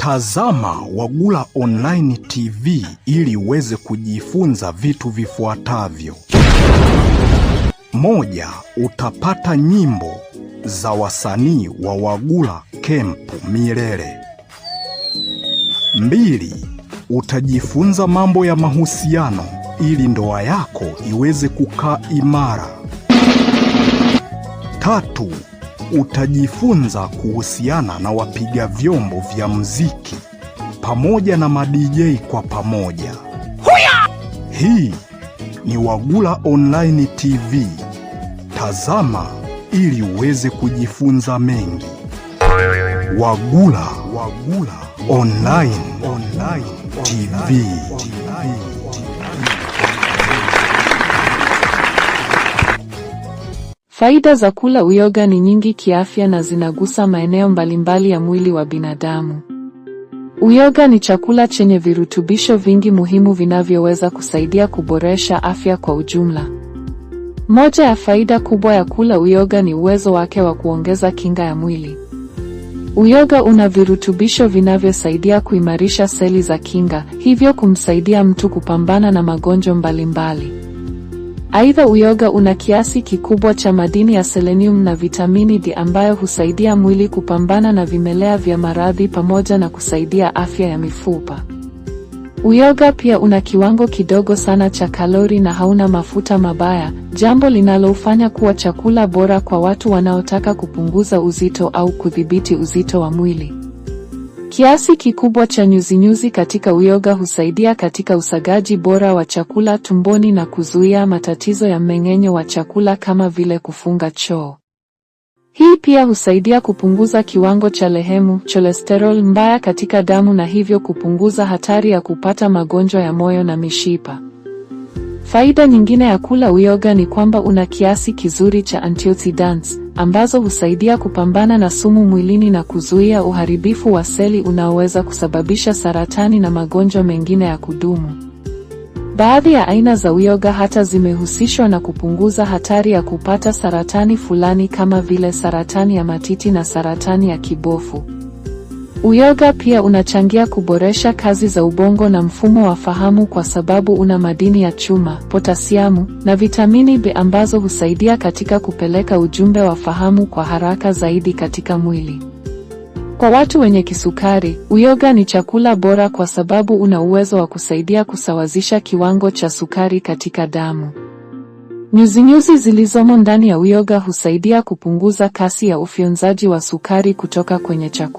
Tazama Wagula Online TV ili uweze kujifunza vitu vifuatavyo. 1, utapata nyimbo za wasanii wa Wagula Kempu milele. 2, utajifunza mambo ya mahusiano ili ndoa yako iweze kukaa imara. 3, utajifunza kuhusiana na wapiga vyombo vya muziki pamoja na ma-DJ kwa pamoja. Hii ni Wagula Online TV. Tazama ili uweze kujifunza mengi. Wagula Online TV. Faida za kula uyoga ni nyingi kiafya na zinagusa maeneo mbalimbali ya mwili wa binadamu. Uyoga ni chakula chenye virutubisho vingi muhimu vinavyoweza kusaidia kuboresha afya kwa ujumla. Moja ya faida kubwa ya kula uyoga ni uwezo wake wa kuongeza kinga ya mwili. Uyoga una virutubisho vinavyosaidia kuimarisha seli za kinga, hivyo kumsaidia mtu kupambana na magonjwa mbalimbali. Aidha, uyoga una kiasi kikubwa cha madini ya selenium na vitamini D ambayo husaidia mwili kupambana na vimelea vya maradhi pamoja na kusaidia afya ya mifupa. Uyoga pia una kiwango kidogo sana cha kalori na hauna mafuta mabaya, jambo linalofanya kuwa chakula bora kwa watu wanaotaka kupunguza uzito au kudhibiti uzito wa mwili. Kiasi kikubwa cha nyuzinyuzi katika uyoga husaidia katika usagaji bora wa chakula tumboni na kuzuia matatizo ya mmeng'enyo wa chakula kama vile kufunga choo. Hii pia husaidia kupunguza kiwango cha lehemu, cholesterol mbaya katika damu na hivyo kupunguza hatari ya kupata magonjwa ya moyo na mishipa. Faida nyingine ya kula uyoga ni kwamba una kiasi kizuri cha antioxidants ambazo husaidia kupambana na sumu mwilini na kuzuia uharibifu wa seli unaoweza kusababisha saratani na magonjwa mengine ya kudumu. Baadhi ya aina za uyoga hata zimehusishwa na kupunguza hatari ya kupata saratani fulani kama vile saratani ya matiti na saratani ya kibofu. Uyoga pia unachangia kuboresha kazi za ubongo na mfumo wa fahamu kwa sababu una madini ya chuma, potasiamu na vitamini B ambazo husaidia katika kupeleka ujumbe wa fahamu kwa haraka zaidi katika mwili. Kwa watu wenye kisukari, uyoga ni chakula bora kwa sababu una uwezo wa kusaidia kusawazisha kiwango cha sukari katika damu. Nyuzinyuzi zilizomo ndani ya uyoga husaidia kupunguza kasi ya ufyonzaji wa sukari kutoka kwenye chakula.